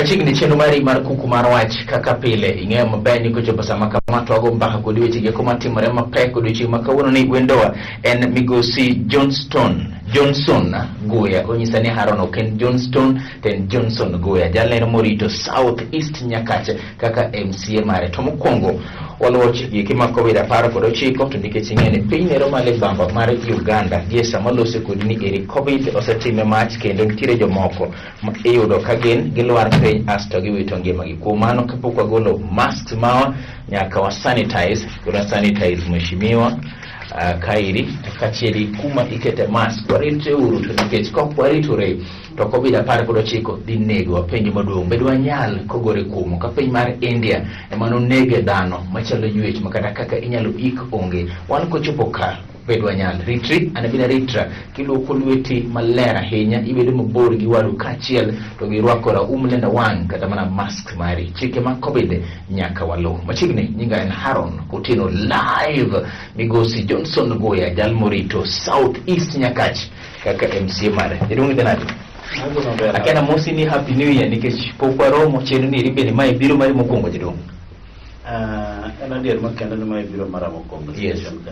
Machiegni chenro mari mar kuku mar wach kaka pile ing'eyo maber ni kochopo sama kama to wago mbaka kod weche gieko matimore mapek odiochieng' ma kawuono ni wendowa en migosi Johnson Guya. Onyisa ni Haron ok en Johnston to en Johnson Guya, jalno morito South East Nyakach kaka MCA mare. To mokwongo waluwo chike mag Covid 19, to nikech ing'eyo ni piny nero mar libamba mar Uganda gie sama lose kodi ni eri Covid osetime mach kendo nitiere jomoko ma iyudo ka gin gilwar piny asto giwito ngimagi. Kuom mano kapok wagolo masks mawa nyaka wa sanitize, kendo sanitize mheshimiwa kairi kaachiel gi kuma ikete mask. Waritre uru to nikech kok waritore to Covid 19 dhi nego. Penjo maduong' bed wanyal kogore kuomo ka piny mar India ema nonege dhano machalo ywech makata kaka inyalo ik onge. Wan kochopo ka bed wanyal ritri an bende ritra kiluoko lweti maler ahinya, ibedo mabor gi wadu kaachiel to girwako raum lenda wang' kata mana mask mari. Chike mag Covid nyaka waluw. Machiegni nyinga en Haron Otieno, live migosi Johnson Goya, jal morito South East Nyakach kaka MCA mare. Jaduong' idhi nade? Akena mosi ni Happy New Year nikech pok waromo chenro ni eri bende mae biro mari mokwongo, jaduong'. En adier ma kendo ni mae biro mara mokwongo station ka.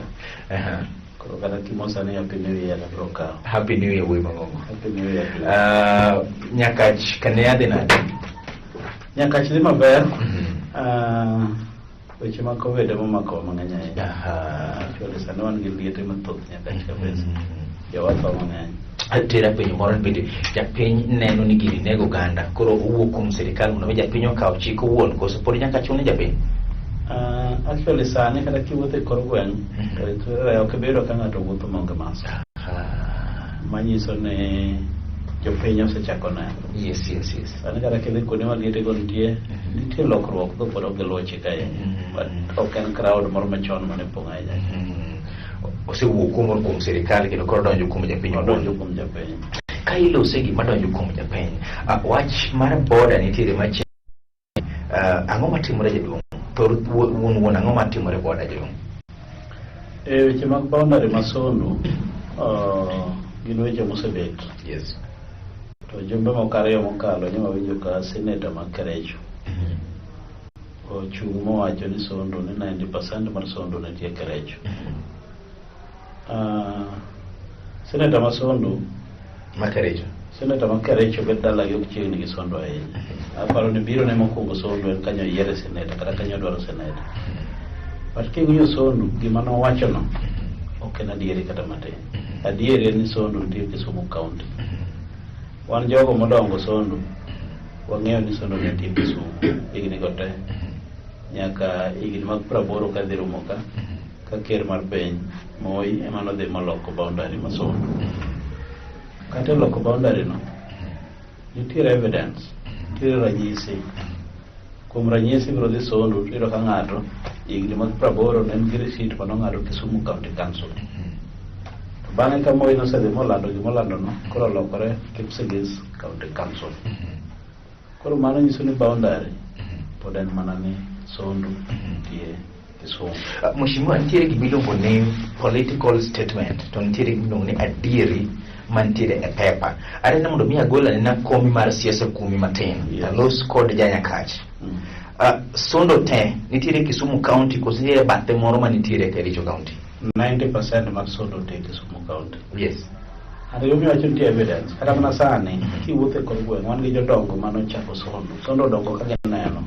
Koro kata kimosa ni Happy New Year abiro kawo. Happy New Year, wuoyi mang'ongo. Happy New Year. Nyakach kane adhi nade? Nyakach dhi maber. Weche mag Covid ema omakowa mang'eny ahinya. Actually sani wan gi liete mathoth Nyakach kabisa. Jowa tho mang'eny. Tera penjo moro ni bende japiny neno ni gini nego oganda, koro owuok kuom sirikal mondo mi japiny okaw chik owuon, koso pod nyaka chun japiny? Actually sani kata kiwuotho e kor gweng' to ok ibi yudo ka ng'ato wuotho maonge mask. Manyiso ni jopiny osechako neno. Yes yes yes. Sani kata kidhi kuonde ma liete go nitie, nitie lokruok, though pod ok giluwo chik ahinya. But ok en crowd moro machon mane pong' ahinya. Osewuok kuom sirikal kendo koro donjo kuom japiny owuon. Odonjo kuom japiny. Ka ilose gima donjo kuom japiny, wach mar boda nitiere machiegni. Ang'o matimore, jaduong'? Thor wuon wuon ang'o matimore boda, jaduong'? E weche mag boundary ma Sondu gin weche mosebet. To jumbe moko ariyo mokalo ne wawinjo ka senator ma Kericho ochung' mowacho ni Sondu ni 90% mar Sondu nitie Kericho. Senator ma Sondu ma Kericho. Senator ma Kericho bet dalagi ok chiegni gi Sondu ahinya. Aparo ni biro ne mokwongo Sondu en kanyo yiere senator kata kanyo dwaro senator. But king'iyo Sondu, gima nowachono ok en adieri kata matin. Adieri en ni Sondu nitie Kisumu County. Wan jogo modongo Sondu, wang'eyo ni Sondu nitie Kisumu higni go te. Nyaka higni mag 80 kadhi rumo ka, ka ker mar piny Moi ema nodhi moloko boundary ma Sondu. Kata e loko boundary no, nitiere evidence, nitiere ranyisi. Kuom ranyisi biro dhi Sondu to iyudo ka ng'ato higni mag 80 ne en gi receipt manong'ado Kisumu County Council. To bang'e ka Moi nosedhi molando gimolando no, koro olokore Kipsigis County Council. Koro mano nyiso ni boundary pod en mana ni Sondu nitie Kisumu. Mheshimiwa, nitiere gima iluongo ni political statement to nitiere gima iluongo ni adieri mantiere e pepa. Aneno mondo mi agol anena komi mar siasa kuomi matin. Alos kod janyakach. Sondo te nitiere Kisumu County koso nitiere bathe moro manitiere Kericho County? 90% mar Sondu nitie Kisumu County. And gimomiyo wacho nitie evidence, kata mana sani kiwuotho e kor gweng' wan gi jodongo manochako Sondu. Sondu odongo ka gineno.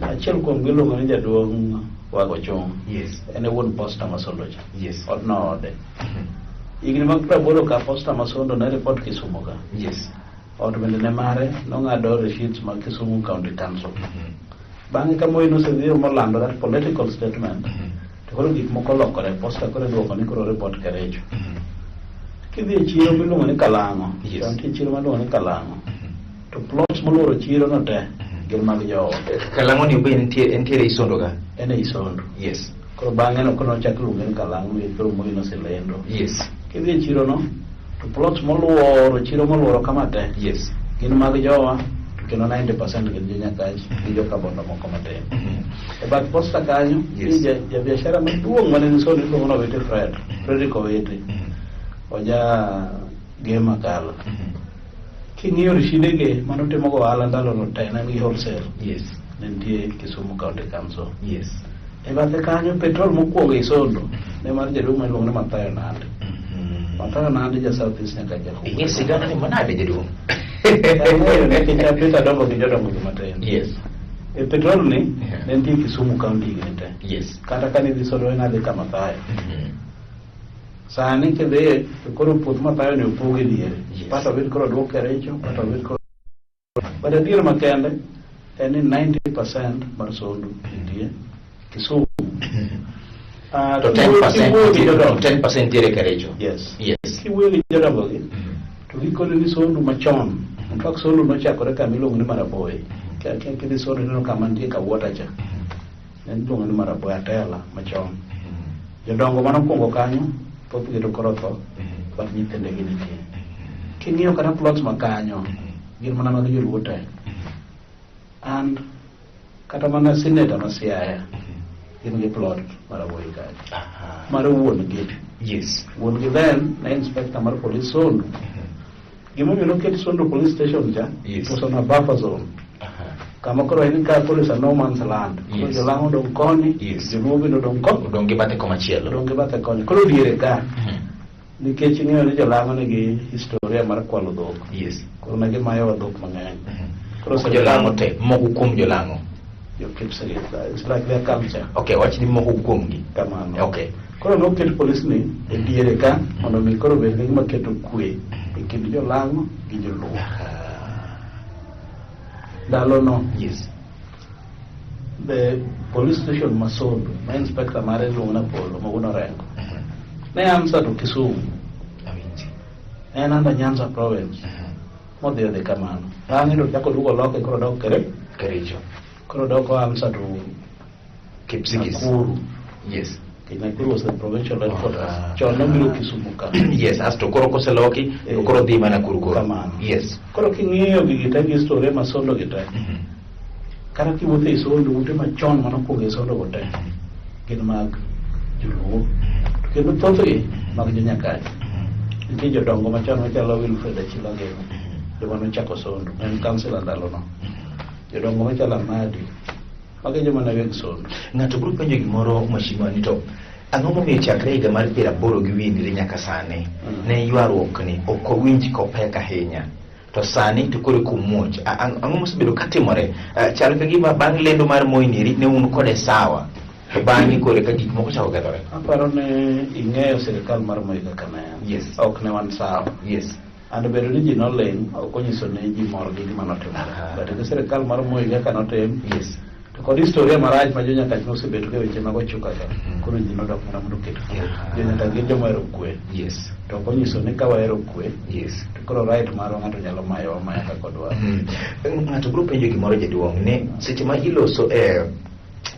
Achiel kuom gi iluongo ni jaduong' Wago Chung. En e wuon posta ma Sondu cha. Odno ode. Higni mag 80 ka posta ma Sondu ne report Kisumu ka. Ot bende ne mare, nong'ado receipts mag Kisumu County Council. Bang'e ka Moi nosedhi molando that political statement, to koro gik moko olokore, posta koro iduoko ni koro report Kericho. Kidhi e chiro miluongo ni Kalang'o, to nitie chiro miluongo ni Kalang'o, to plots moluoro chiro no te gin mag jowa. Kalang'o ni be entiere ei Sondu ka? En ei Sondu. Koro bang'e no koro nochak luonge ni Kalang'o nikech koro Moi noselendo. Kidhi e chiro no, to plots moluoro chiro moluoro kama te gin mag jowa, to kendo 90% gin jo Nyakach gi jo Kabondo moko matin. E bath posta kanyo, nitie jabiashara maduong' mane ni Sondu iluongo ni Owete Fred, Frederick Owete. Oja Gema Kalo. King'iyo risidege manotimogo ohala ndalono te ne en gi wholesale. Ne nitie Kisumu County Council. E bathe kanyo petrol mokwongo e Sondu ne mar jaduong' ma iluongo ni Mathayo Nandi. Mathayo Nandi ja South East nyaka Jakubo. Ing'e sigana ni manade jaduong'? Ang'eyo nikech abet adongo gi jodongo gi matin. E petrol ni ne nitie Kisumu County higni te. Kata ka nidhi Sondu ne adhi ka Mathayo. Sani kidhiye to koro puoth Mathayo ni opog e diere. Part of it koro oduok Kericho, part of it koro. But adier makende en ni 90% mar Sondu nitie Kisumu. To 10% Kiwuoyo gi jodongo. 10% nitiere Kericho. Yes. Yes. Kiwuoyo gi jodongo gi, to gikoni ni Sondu machon. In fact, Sondu nochakore kama iluongo ni Maraboi. Kidhi Sondu ineno kama nitie Kawuota cha. En iluongo ni Maraboi Atela machon. Jodongo manokwongo kanyo, thothgi to koro otho, but nyithindegi nitie. King'iyo kata plots ma kanyo, gin mana mag joluo te. And kata mana senator ma Siaya, gin gi plot Maraboi kanyo. Mar wuon gi. Wuon gi then ne inspector mar police Sondu. Gimomiyo noket Sondu police station cha, it was on a buffer zone. Kama koro en ka koro is a no man's land. Koro jolang'o odong' koni, joluo bende odong' ko. Odong' gi bathe komachielo. Odong' gi bathe koni. Koro diere ka, nikech ing'eyo ni jolang'o nigi historia mar kwalo dhok. Koro ne gimayowa dhok mang'eny. Koro Ok jolang'o te, moko kuom jolang'o. Jo Kipsigis, it's like their culture. Okay, wach ni moko kuomgi. Kamano. Okay. Koro noket polis ni e diere ka mondo mi koro bed gima keto kwe e kind jolang'o gi joluo. Ndalono the police station ma Sondu, ma inspector mare iluongo ni Apollo, ma wuon Orengo. Ne answer to Kisumu. Awinji. En under Nyanza province. Modhi odhi kamano. Bang'e to chako duogo loke koro dok Kere. Kericho. Koro dok o answer to Kipsigis. Nakuru. Nakuru was the provincial headquarters. Chon nobiro Kisumu ka. Yes, asto koro koseloki to koro dhi mana Nakuru koro. Kamano. Yes. Koro king'iyo gigi te gi historia ma Sondu gi te. Kata kiwuotho e Sondu, ute machon manokwongo e Sondu go te gin mag joluo. To kendo thothgi mag jonyakach. Nitie jodongo machon machalo Wilfred Achila Geno, joma nochako Sondu, ne en councillor ndalono. Jodongo machalo Amadi, mago e joma ne weg Sondu. Ng'ato biro penjo gimoro mheshimiwa ni to ang'o momiyo chakre higa mar 80 gi wiye nyaka sani ne ywaruok ni ok owinj kopek ahinya to sani to koro komuoch. Ang'o mosebedo katimore? Chal ka gima bang' lendo mar Moi niri ne un kode sawa to bang'e koro ka gik moko chako kethore. Aparo ni ing'eyo sirikal mar Moi kaka ne en. Yes. Ok ne wan sawa. Yes. And bedo ni ji noling' ok onyiso ni ji mor gi gima notimore. Aha. But gi sirikal mar Moi kaka notim, Yes. to kod historia marach ma jonyakach nosebedo go e weche mag ochuka ka, Mhm. koro ji nodok mana mondo oket kwe. Aha. Jonyakach gin joma ohero kwe. Yes. To ok onyiso ni ka wahero kwe, Yes. to koro right marwa ng'ato nyalo mayowa maya kaka odwaro. Ng'ato biro penjo gimoro jaduong' ni seche ma iloso e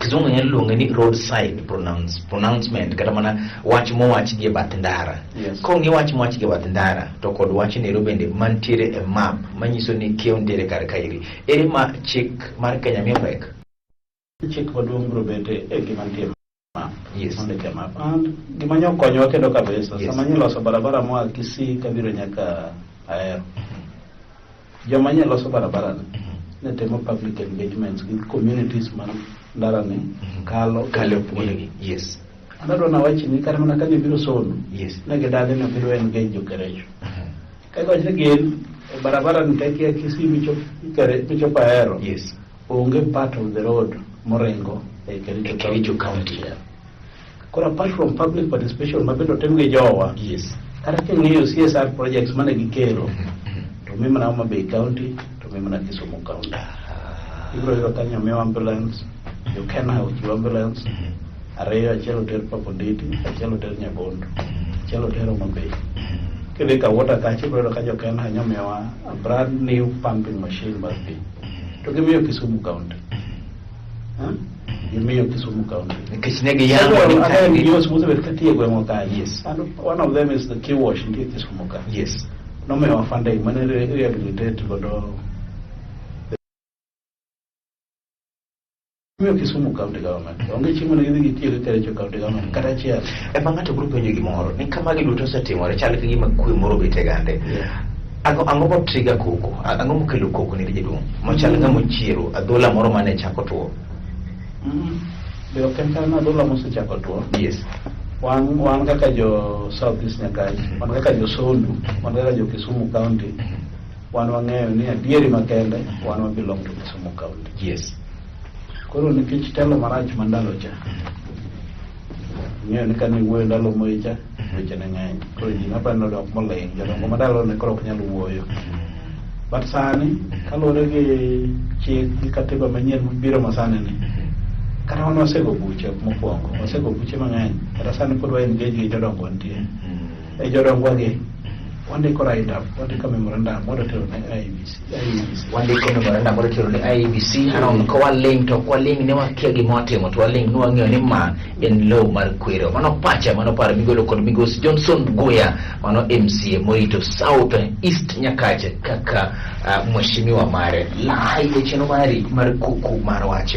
kizungu nyalo luonge ni roadside pronouncement kata mana wach mowach gi e bath ndara. Yes. Kong'i wach mowach gi e bath ndara to kod wach nero bende mantiere e map manyiso ni kiewo nitiere kar kaeri. Ere ma chik mar Kenya miyo pek? Chik maduong' biro bet e gima nitie map. Yes. Mondik e map. And gima nyo konyowa kendo kabisa, Yes. sama nyiloso barabara moa Kisii kabiro nyaka Ahero. Joma nye loso barabara ni ne timo public engagements gi communities man ndara ni kalo Kalo kuondegi. Yes. An adwa nawach ni kata mana kane biro Sondu, Yes. ne gidagi ni ok gidwa engage jo Kericho. Ka giwacho ni gin e barabara ni te kia Kisii michop Ahero, Yes. onge part of the road moringo e Kericho E Kericho County. Koro apart from public participation ma bende otim gi jowa, Yes. kata king'iyo CSR projects mane gikelo, to mi mana Homa Bay County, to mi mana Kisumu County. Ibiro yudo ka nyomiwa ambulance, jo Kenya ochiwo ambulance, ariyo, achiel oter Pap Onditi, achiel oter Nyabondo, achiel oter Homa Bay. Kidhi Kawuota kacha ibiro yudo ka jo Kenya nyomiyowa a brand new pumping machine mar pi. To gimiyo Kisumu County. Huh? Gimiyo Kisumu County. Nikech ne giyango ni Other ka NGOs mosebet katiyo e gweng'wa kanyo. Yes. And one of them is the KIWASH nitie Kisumu ka. Yes. Nomiyowa funding mane rehabilitate godo miyo Kisumu County Government. Onge chieng' mane gidhi gitiyo gi Kericho County Government kata achiel. Ema ng'ato biro penjo gimoro ni ka magi duto osetimore chal ka gima kwe moro obet e gande. Yeah. Ang'o mo trigger koko? Ang'o mokelo koko ni jaduong'? Machal ng'ama ochiero adhola moro mane chako tuo. Be ok en kana adhola mosechako tuo. Wan kaka jo South East Nyakach, wan kaka jo Sondu, wan kaka jo Kisumu County, wan wang'eyo ni adieri makende wan wa belong to Kisumu County. Koro nikech telo marach ma ndalo cha, ing'eyo ni kane iwuoyo ndalo Moi cha, weche ne ng'eny. Koro ji naparo ni odok moling', jodongo ma ndalo ne koro ok nyal wuoyo. But sani, kaluwore gi chik gi katiba manyien mabiro masani ni, kata wan wasego buche mokwongo, wasego buche mang'eny, kata sani pod wa engage gi jodongo nitie. E jodongwa gi, wandiko write up, wandiko memorandum, wadwa tero ne IEBC. IEBC. Wandiko memorandum wadwa tero ne IEBC. Haron, ka waling' to ok waling' ne wakia gima watimo, to waling' ni wang'eyo ni ma en lowo mar kwero. Mano pacha, mano paro migolo kod migosi Johnson Guya, mano MCA morito South East Nyakach kaka mheshimiwa mare. Live e chenro mari mar kuku mar wach.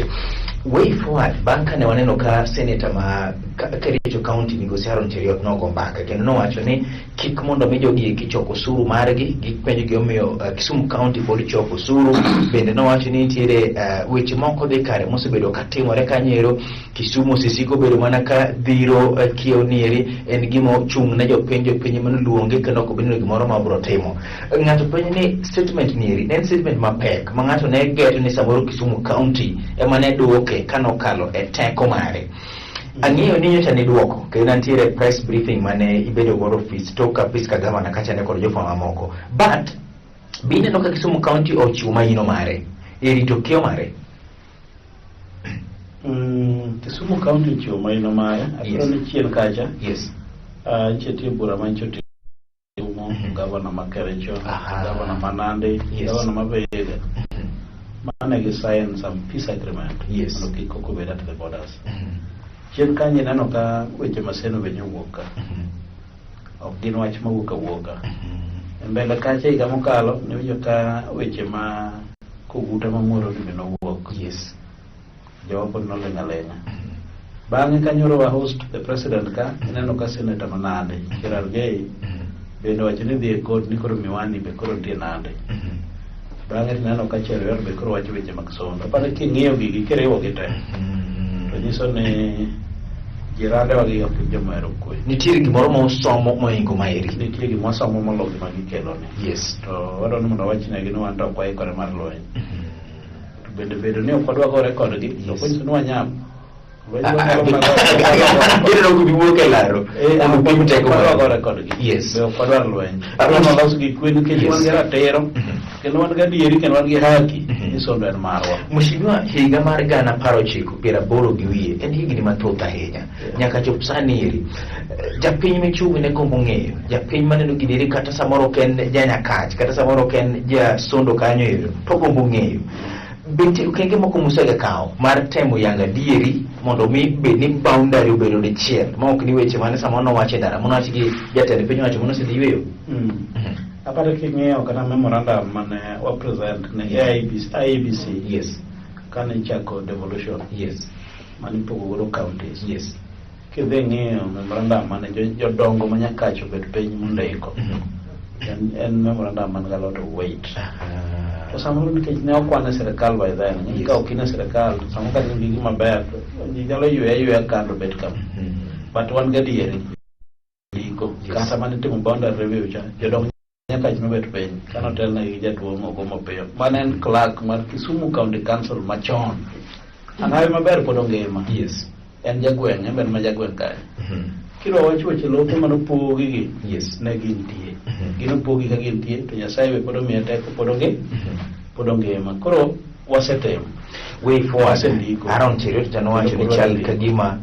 Way forward, bang' kane waneno ka senator ma Kericho County migosi Aaron Cheruiyot nogo mbaka kendo nowacho ni kik mondo mi jogi eki chok osuru margi, gipenjo gimomiyo Kisumu County pod choko osuru. Bende nowacho ni nitiere weche moko dhi kare mosebedo katimore kanyo. Kisumu osesiko bedo mana ka dhiro kiewo nieri en gima ochung' ne jopiny, jopiny manoluonge kendo ok obi neno gimoro ma obiro timo. Ng'ato penjo ni statement nieri ne en statement mapek ma ng'ato ne geto ni samoro Kisumu County ema ne duoke kanokalo e teko mare. Ang'eyo ni nyocha niduoko kendo nitiere press briefing mane ibedo godo ofis tok ka Priska gavana kacha ne kod jofwambo mamoko, but be ineno ka Kisumu County ochiwo maino mare e rito kiewo mare? Kisumu County ochiwo maino mare. Aparo ni chien kacha, nyicha nitie bura manyicha otim gavana ma Kericho, gavana ma Nandi, gavana ma Vihiga, mane gi sign some peace agreement mondo kik koko bed at the borders. Chien kanyo ineno ka weche Maseno be nyowuok ka. Ok gin wach mawuok awuoka. E mbele kacha higa mokalo niwinjo ka weche ma Koguta ma Muhoroni be nowuok. Jowa pod noling' aling'a. Bang'e kanyoro wa host the president ka, ineno ka senator ma Nandi, Cherargei, bende owacho ni dhi e court ni koro Miwani be koro nitie Nandi. Bang'e tineno ka Cheruiyot be koro wacho weche mag Sondu. Aparo ni king'iyo gigi kiriwo gi te, to nyiso ni jirandewa gi ok gin joma ohero kwe. Nitiere gimoro ma usomo mohingo maeri. Nitie gima wasomo moloyo gima gikelo ni. To wadwaro ni mondo wawachnegi ni wan to ok waikore mar lweny. To bende bedo ni ok wadwa gore kodgi, ok onyiso ni wanyap. Ineno kubiwuok e laro mondo upim teko Wadwa maru. gore kodgi. Be ok wadwar lweny. Adwa walos gi kwe nikech wan gi ratiro, kendo wan gi adieri, kendo wan gi haki ni Sondu en marwa. Mheshimiwa, higa mar 1980 gi wiye en higni mathoth ahinya. Nyaka chop sani eri. Japiny michung' ne gombo ng'eyo, japiny maneno gini eri kata samoro ok en janyakach, kata samoro ok en jasondo kanyo ero, to gombo ng'eyo. Be nitie okenge moko musegakawo mar temo yango adieri mondo mi bed ni boundary obedo dichiel ma ok ni weche mane samoro nowach e ndara monowach gi jatend piny owacho mano osedhi yueyo? Aparo king'iyo kata memorandum mane wa present ne IEBC, IEBC kane ichako devolution mane ipogo godo counties. Kidhi ng'iyo memorandum mane jodongo ma Nyakach obet piny mondiko, en memorandum man gi a lot of weight. To samoro nikech ne ok wan e sirikal by then, ng'eni ka ok in e sirikal, to samoro kata in gi gima ber, to ji nyalo ywe ayweya kando bet kama. But wan gadieri ndiko, kata mane itimo boundary review cha, jodong Nyakach nobet piny, kane otelnegi gi jaduong' Ogomo Opiyo, mane en clerk mar Kisumu County Council machon. Ang'awe maber pod ongima. En jagweng', en be en ma jagweng' kae. Kidwa wach weche lope mane opogi gi, ne gintie. Gin opogi ka gintie, to Nyasaye be pod omiye teko, pod onge, pod ongima. Koro wasetimo. Way forward. Wasendiko. Aaron Cheruiyot cha nowacho ni chal ka gima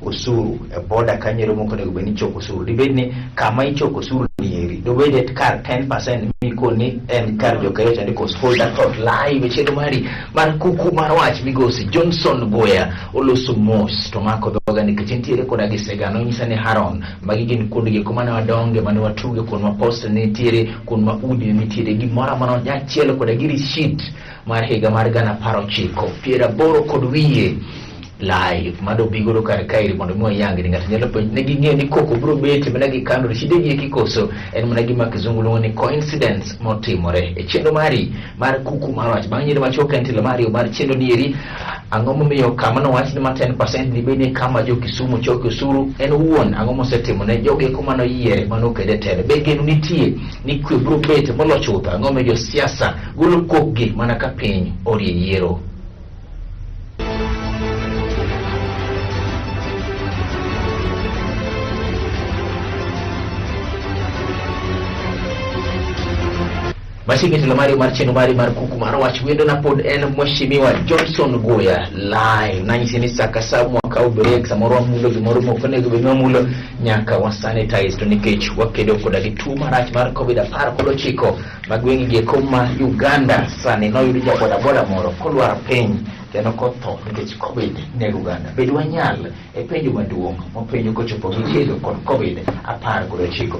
osuru e boda kanyo moko onego bed ni ichoko osuru. Dibed ni kama ichoko osuru ni eri, dobed e kar 10% mikoni en kar jo Kericho ni kos hold that thought live e chenro mari mar kuku mar wach. Migosi Johnson Goya oloso mos to mako dhoga nikech entiere koda gi sigana onyisa ni Haron magi gin kuondegi eko mane wadonge mane watuge kuond ma posta ne nitiere kuond ma udi ne nitiere gimoro amora nyachiel koda gi receipt mar higa mar 1980 kod wiye. Live mado bigodo kar kaeri mondo mi wayang ni ng'ato nyalo penjo ne ging'eyo ni koko biro bet mana gi kando shide gi eki koso en mana gima kizungu luongo ni coincidence motimore e chenro mari mar kuku mar wach. Bang' yiero machuok en telo mar mar chenro ni eri, ang'o momiyo kama nowach ni ma 10% ni bende kama jo Kisumu choke osuru en owuon, ang'o mosetimo ne jogo eko manoyiere manokete telo? Be geno nitie ni kwe biro bet molo chutho? Ang'o momiyo josiasa golo kokgi mana ka piny orie yiero? Machiegni telo mari mar chenro mari mar kuku mar wach, wendo na pod en Mheshimiwa Johnson Guya live. Nanyisi ni sa ka sa mwakaw break, samoro wamulo gimoro mok onego bed ni wamulo, nyaka wa sanitize to nikech wakedo koda gi tuo marach mar Covid 19 ma gwenge gi eko ma Uganda. Sani noyud ja bodaboda moro kolwar piny kendo kotho nikech Covid nego Uganda. Bed wanyal e penjo maduong' mopenjo kochopo gi kedo kod Covid 19.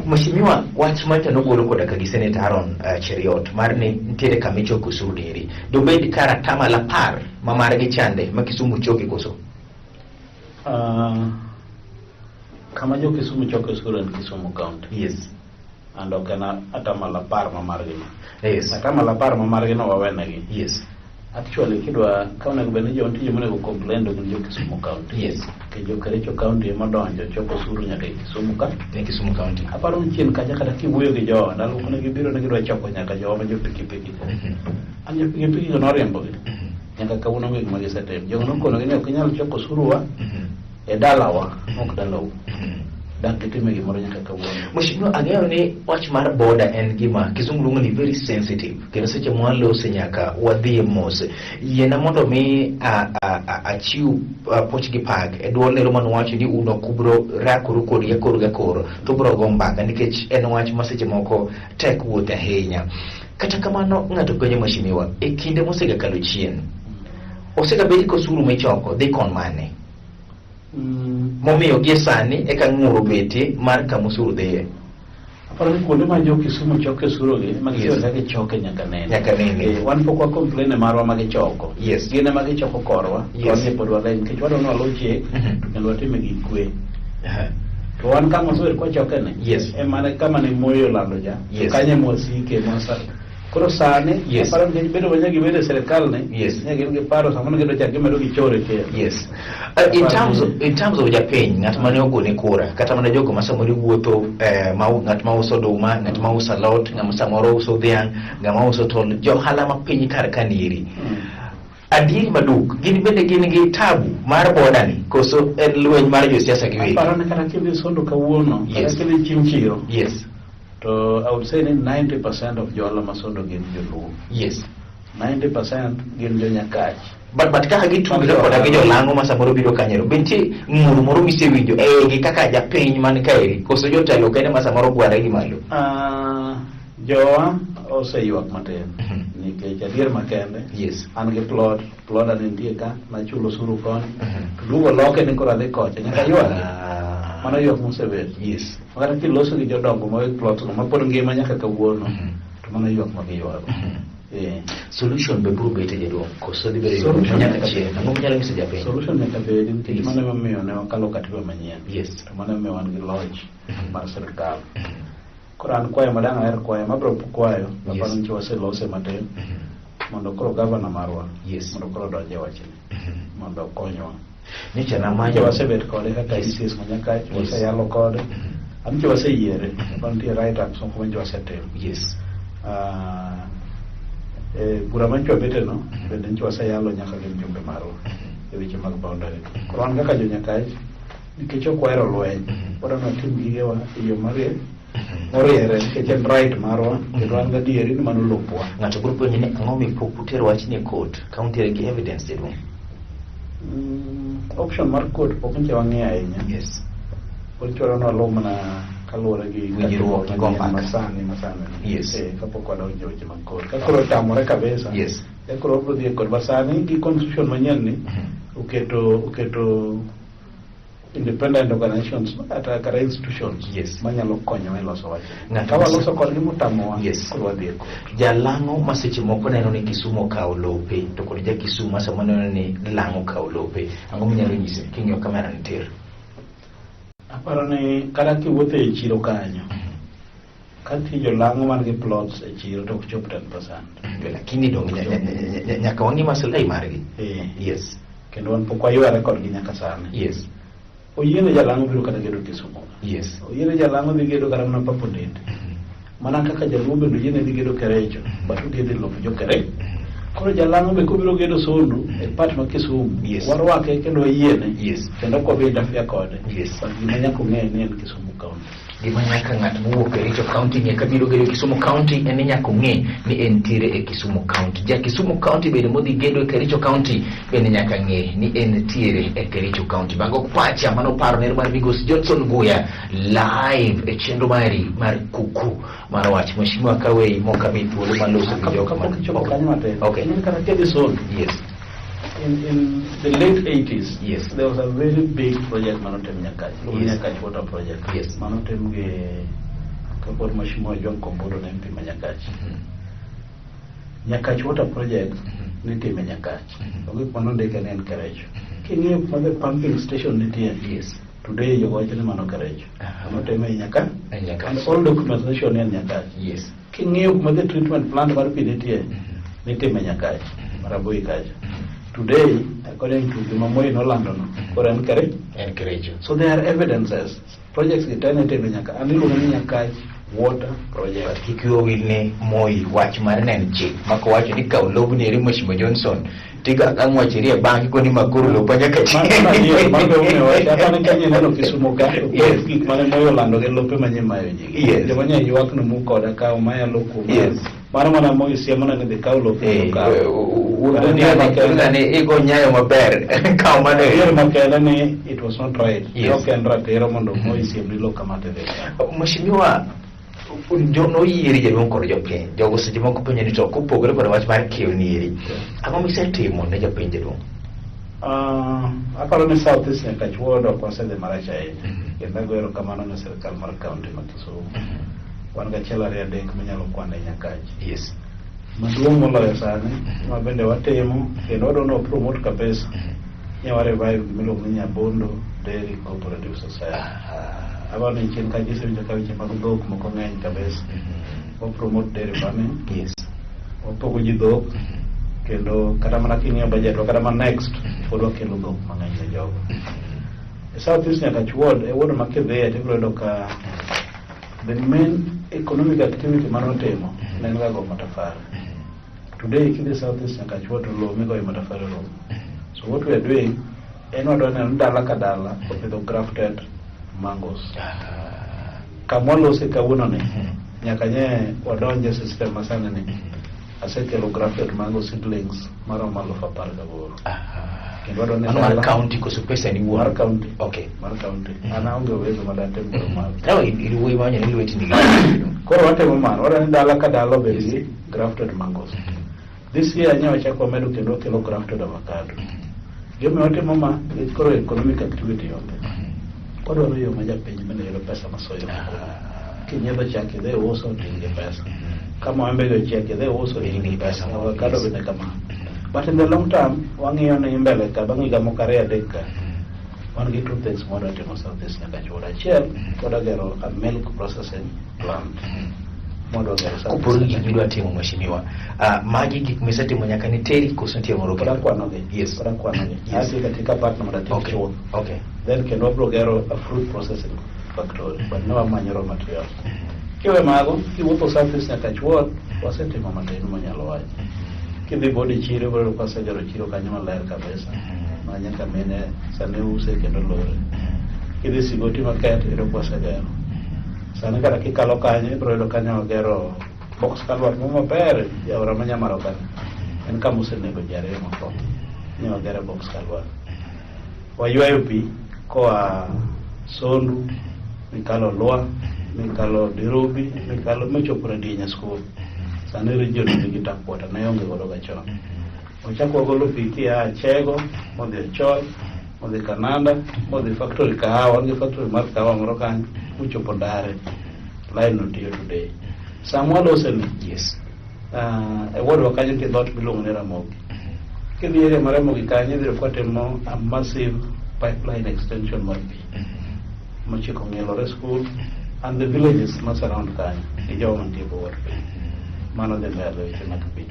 Mheshimiwa, wach mancha nogolo koda ka gi Senator Aaron Cheruiyot mar ni nitiere kama ichoko osuru deri. Dobed kar atamalo 10 ma margi chande ma Kisumu choke koso? Kama jo Kisumu choke osuru en Kisumu County. Yes. And ok en atamalo 10 ma margi no. Yes. Atamalo 10 ma margi no wawenegi. Yes. Actually, kidwa ka onego bed ni jo nitie joma onego complain to gin jo Kisumu County. Yes. Nikech jo Kericho County ema donjo choko osuru nyaka e Kisumu ka. E Kisumu County. Aparo ni chien kacha kata kiwuoyo gi jowa, ndalo moko ne gibiro ne gidwa choko nyaka jowa ma jo pikipiki go. An jo pikipiki go noriembogi. Nyaka kawuono onge gima gisetimo. Jogo nokonogi ni ok inyal choko osuru wa e dalawa, ok dalau. Dak gitime gimoro nyaka kawuono. Mheshimiwa, ang'eyo ni wach mar boda en gima kizungu luongo ni very sensitive, kendo seche mwalose nyaka wadhi mos. Yiena mondo mi achiw poch gi pak e duol nero manowacho ni un ok ubro rakoru kodgi akor ga kor, to ubro go mbaka nikech en wach ma seche moko tek wuoth ahinya. Kata kamano, ng'ato penjo mheshimiwa, e kinde mosegakalo chien, osegabed ka osuru michoko dhi kon mane? Momiyo gie sani eka ng'ur obetie mar kama osuru dhiye. Aparo ni kuonde ma jo Kisumu choke osuru gi, ma Yes. gisebedo ka gichoke nyaka nene. Nyaka nene. Wan pok wa complain e marwa ma gichoko. Yes. Gin ema gichoko korwa, to Yes. wan pod waleny nikech wadwa ni waluw chik, to kendo watime gi kwe. To wan kama osebet kwachoke ni, Yes. ema ne kama ne Moi olando cha, to Yes. kanyo ema wasike, ema Koro sani, Yes. aparo nikech bedo ma nyaka gibedo e sirikal ni, Yes. nyaka gin gi paro samoro gidwa chak gimedo gichore kendo. Yes. In terms of japiny, ng'at mane ogone kura, kata mana jogo ma samoro wuotho, ma, ng'at ma uso oduma, ng'at ma uso alot, ng'at ma samoro uso dhiang', ng'ama uso tol, jo ohala ma piny kar kanieri. Adieri maduk, gin bende gin gi tabu mar boda ni, koso en lweny mar josiasa giwegi? Aparo ni kata kidhi Sondu kawuono, kata Yes. kidhi Chimchiro, Yes. to I would say ni 90% of johala ma Sondu gin joluo. Yes. 90% gin jo Nyakach. But kaka gitudre koda gi jolang'o ma samoro biro kanyero, be nitie ng'ur moro misewinjo e igi kaka japiny man kaeri, koso jotelo kende ma samoro gware gi malo? Jowa oseywak matin nikech adier makende Yes. an gi plot, ploda ne nitie ka, nachulo osuru koni, to duogo loke ni koro adhi kocha, nyaka ywagi. Mano ywak mosebet. Yes. Kata kiloso gi jodongo ma weg plot go mapod ngima nyaka kawuono, to mano ywak ma giywago. Solution be biro betie jaduong', koso dhi bedo Solution nyaka nyaka chieng'? bed. Ang'o minyalo nyiso japiny? Solution nyaka bedi nikech Yes. mano emomiyo ne wakalo katiba manyien. Yes. To mano emomiyo wan gi loch mar sirikal. Koro an kwayo ma dang' aher kwayo, mabiro kwayo, Yes. aparo ni waselose matin, mondo koro gavana marwa, Yes. mondo koro odonj e wachni, mondo okonywa. Nyocha Nyocha namanyo wasebet kode kaka Yes. MCAs ma Nyakach, Yes. waseyalo kode, an nyocha waseyiere, aparo nitie write-ups moko ma nyocha wasetimo. Yes. E bura ma nyocha wabete no, bende nyocha waseyalo nyaka gi mjumbe marwa e weche mag boundary. Koro wan kaka jo Nyakach, nikech ok wahero lweny, wadwa ni watim gigewa e yo moriere nikech en right marwa, kendo wan gadieri ni mano lopwa. Ng'ato biro penjo ni ang'o mi pok utero wachni e court ka untiere gi evidence jaduong'? Option mar court pok nyocha wang'iyo ahinya. Yes. Pod chwalo ni waluw mana kaluwore gi Winjruok gi go katiba mbaka. masani masani. Yes. Kapok wadonjo e weche mag court. Ka koro otamore kabisa. Yes. Then koro wabiro dhi e court. But sani gi constitution manyien ni oketo independent organizations kata institutions manyalo konyowa e loso wach. Ng'ato Ka waloso kodgi motamowa, Yes. koro wadhi e court. Jalang'o ma seche moko neno ni Kisumu okawo lope, to kod ja Kisumu ma sama neno ni Lang'o okawo lope, ang'o minyalo nyise king'iyo kamera ni tir? Aparo ni kata kiwuotho e chiro kanyo, ka nitie jolang'o man gi plots e chiro, to ok chop 10%. Lakini dong nyaka wang'i maslahi margi. Kendo wan pok wayware kodgi nyaka sani. Oyiene jalang'o biro kata gedo Kisumu. Oyiene jalang'o dhi gedo kata mana Papo Ndende. Mana kaka jaluo bende oyiene dhi gedo Kericho, but ogedo e lop jo Kericho. Koro jalang'o be kobiro gedo Sondu e part ma Kisumu, warwake kendo wayiene. Kendo ok wabi interfere kode. But gima nyaka ong'e ni en Kisumu County. Gima nyaka ng'at mowuok Kericho County ng'e kabiro gedo Kisumu County en ni nyaka ong'e ni entiere e Kisumu County. Ja Kisumu County bende modhi gedo e Kericho County bende nyaka ng'e ni entiere e Kericho County. Mago pacha mano paro ner mar Migosi Johnson Guya live e chenro mari mar kuku mar wach. Mheshimiwa, kawei moka mi thuolo mar loso gi jok Kapok ichopo kanyo matin. Okay. In kata kidhi Sondu. In the late 80s, there was a very big project manotim Nyakach, iluongo ni Nyakach Water Project. Manotim gi kapod Mheshimiwa John Kombodo ne MP ma Nyakach. Nyakach Water Project nitime Nyakach. Onge kuma nondike ni en Kericho. King'iyo kuma the pumping station nitie, today jogo wacho ni mano Kericho. Notime e Nyakach. E Nyakach. And all documents ne show ni en Nyakach. King'iyo kuma the treatment plant mar pi nitie, nitime Nyakach, Maraboi kacha. Today, according to gima Moi nolando no, koro en Kericho. En Kericho. So there are evidences. Projects gi te nitime Nyakach. And iluongo ni Nyakach Water Project. Kik wiwa wil ni Moi wach mar ne en chik mako wacho ni kaw lobni eri, Mheshimiwa Johnson, tiga ang' wachiri e bank koni makoro lopa nyaka chieng'. Mano adier, mano be omiyo wach. Apani ka nyeneno Kisumu ka, gik mane Moi olando gi lope manye mayo ji. Joma nye ywak no mu koda ka omaya lo kuom. Mano mana Moi siemo na ni dhi kaw lope to kaw. Wuod igo nyayo maber kaw mano. Adier makende ni it was not right. Ok en ratiro mondo Moi siem ni lo kama tidhi kaw. Mheshimiwa, jo noyieri jaduong' kod jopiny. Jogo seche moko penjo ni to kopogore kod wach mar kiew nieri, ang'o misetimo ne jopiny, jaduong'? Aparo ni South East Nyakach Ward ok wasedhi marach ahinya. Kendo ago erokamano ne sirkal mar county ma Kisumu. Wan gachiel, ariyo, adek minyalo kwano e Nyakach. Maduong' moloyo sani ma bende watimo kendo wadwa ni wa promote kabisa, ne wa revive gimiluongo ni Nyabondo Dairy Cooperative Society. Aparo ni chien kacha isewinjo ka weche mag dhok moko ng'eny kabisa. Wa promote dairy farming. Wapogo ji dhok kendo kata mana king'iyo budget wa kata mana next pod wakelo dhok mang'eny ne jogo. E South East Nyakach Ward e ward ma kidhiye to ibiro yudo ka the main economic activity manotimo ne en ga go matafari. Today kidhi South East Nyakach Ward, to lowo migoye matafari oromo. So what we are doing en wadwa neno ni dala ka dala opidho grafted mangoes. Kama walose kawuono ni nyaka nye wadonje system masani ni asekelo grafted mango seedlings maromo 18,000. Kendo wadwa ni Mano mar dala county koso pesa ni wuon? Mar county. Mar county. An aonge uwezo madatim koro mago. No, in wuoyi ma ni lweti nigi. Koro watimo mano, wadwa ni dala ka dala obed gi grafted mangoes. This year nye wachako wamedo kendo wakelo grafted avocado. Gimomiyo watimo ma, nikech koro economic activity onge. Wadwaro yo ma japiny bende yudo pesa masoyo mfuko. Kinyiedho chak idhi uso to in gi pesa. Ka maembe go ochiek idhi uso in gi pesa. Avocado bende kamano. But in the long term, wang'iyo ni mbele ka bang' higa moko ariyo adek ka, wan gi two things mwadwa timo South East Nyakach Ward. Achiel, wadwa gero a milk processing plant. Mwadwa gero South Kopogore East gi gik midwa timo, mheshimiwa, magi gik misetimo nyaka ne teri koso nitie moro Pod kendo? akwanogi. Pod akwanogi. Adhi katika part mondo atim chuth. Then kendo wabiro gero a fruit processing factory. But ne wamanyo raw materials. Kiwe mago, kiwuotho South East Nyakach Ward, wasetimo matin manyalo wacho. Kidhi body chiro, ibiro yudo ka wasegero chiro kanyo maler kabisa. Ma nyaka mine sani use kendo lore. Kidhi Sigoti Market, iyudo ka wasegero. Sani kata kikalo kanyo, ibiro yudo kanyo wagero box culvert mo maber e aora ma Nyamaro kanyo. En kama osenego ji ariyo motho. Ne wagero box culvert. Waywayo pi koa Sondu, mikalo Lwa, mikalo Dirubi, mikalo mochopo Radienya School. Sani region nigi tap water, ne onge godo ga chon. Wachako wagolo pi kia Achego, modhi Ochol. Modhi Kananda, modhi factory kahawa, wan gi factory mar kahawa moro kanyo, mochopo Ndare. Line no tiyo today. Sama waloseni, e ward wa kanyo nitie dhoot miluongo ni Ramogi. Kidhi area mar Ramogi kanyo idhi yudo kwatimo a massive pipeline extension mar pi mochiko ng'elore school and the villages ma surround kanyo gi jogo mantie e ward piny. Mano dhi mbele weche mag pi.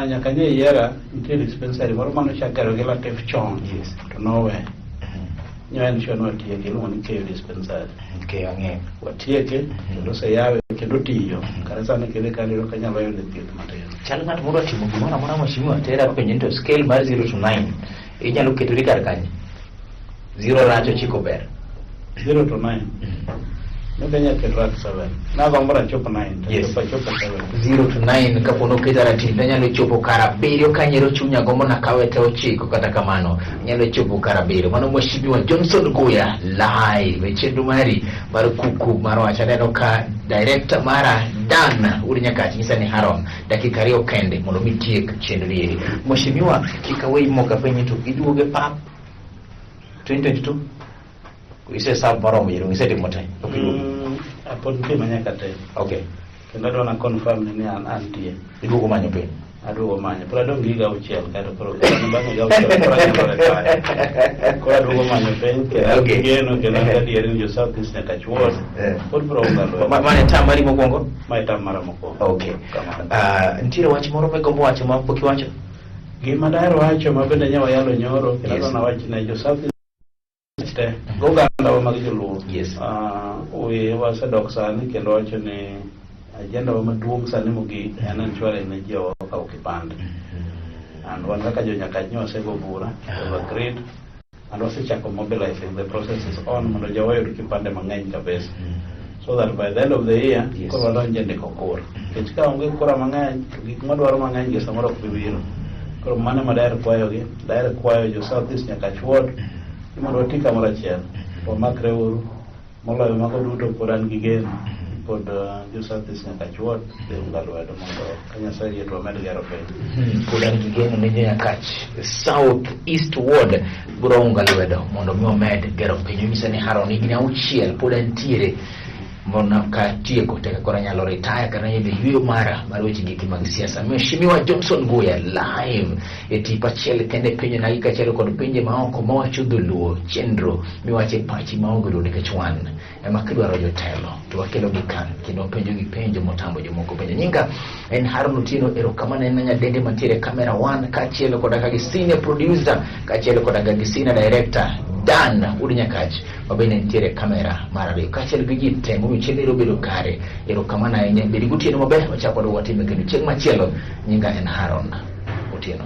Nyaka nye yiera nitie dispensary moro manochak gero gi Latif chon to nowe. Nyo en sure ni watieke iluongo ni Keyo dispensary. Okay, ang'eyo. Watieke kendo oseyawe kendo otiyo. Kata sani kidhi kanyo iyudo ka inyalo yudo thieth matin. Chal ng'at modwa timo gimoro amora mheshimiwa tera penjo ni to scale mar 0 to 9 inyalo ketori kar kanye? 0 rach ochiko ber. 0 to 9. Maybe anyalo keto at 7. Nagombo achop 9. To achopo 7. 0 to 9 kapo noketa ratil to anyalo chopo kar abiriyo kanyero chunya gombo nakawe te ochiko kata kamano anyalo chopo kar abiriyo. Mano mheshimiwa Johnson Guya live e chenro mari mar kuku mar wach. Aneno ka director mara Dan Udi Nyakach nyisa ni Haron dakika ariyo kende mondo mi tiek chenro ni eri. Mheshimiwa kik aweyi mok apenji to iduoge pap 2022 ise sub moromo yiero isetimo te ok iduogo. Pod nitie ma nyaka tim. Kendo adwa na confirm ni an antie. Iduogo manyo piny. Aduogo manyo. Pod adong' gi higa auchiel kaeto koro bang' higa auchiel koro anyalo retire. Koro aduogo manyo piny kendo geno kendo an gadieri ni jo South East nyaka chuod. Pod biro unga lwedo. Mano e term mari mokwongo? Ma e term mara mokwongo. Kamano. Nitiere wach moro migombo wacho ma pok iwacho? Gima daher wacho ma bende nyawa yalo nyoro kendo adwa nawach ne jo South East te gogandawa mag joluo. We wasedok sani kendo wacho ni agenda wa maduong' sani mogik en ensuring ni ji okawo kipande. And wan kaka jo Nyakach wasego bura, we have agreed and wasechako mobilizing, the process is on mondo jowa oyud kipande mang'eny kabisa. So that by the end of the year koro wadonjo e ndiko kura. Nikech ka onge kura mang'eny to gik mwadwaro mang'eny gi samoro ok bi biro. Koro mano ema daher kwayogi, daher kwayo jo South East Nyakach Ward ni mondo wati kamoro achiel, wamakre uru, moloyo mago duto pod an gi geno pod jo South East Nyakach Ward dhi unga lwedo mondo ka Nyasaye oyie to wamed gero piny. Pod an gi geno ni jo Nyakach South East Ward biro unga lwedo mondo mi omed gero piny. Onyisa ni Haron higni auchiel pod antiere mondo katieko teka koro anyalo retire kata anyalo dhi yueyo mara mar weche giki mag siasa. Mheshimiwa Johnson Guya live e tipo achiel kende piny nagi kaachiel kod pinje maoko mawacho dholuo chenro miwacho e pachi maonge luor nikech wan ema kidwaro jotelo to wakelo gi kan kendo wapenjo gi penjo motamo jomoko penjo. Nyinga en Haron Otieno, erokamano en nyadende mantiere camera 1 kaachiel koda ka gi senior producer kaachiel koda ka gi senior director Dan Udi Nyakach ma bende nitiere kamera mar ariyo kaachiel gi ji te momiyo chenro obedo kare. Erokamano ahinya, bed gotieno maber, wachak wadog watime kendo chieng' machielo. Nyinga en Haron Otieno.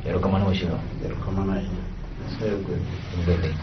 Erokamano mheshimiwa. Erokamano ahinya. Nyasaye ogwedhi. Bende.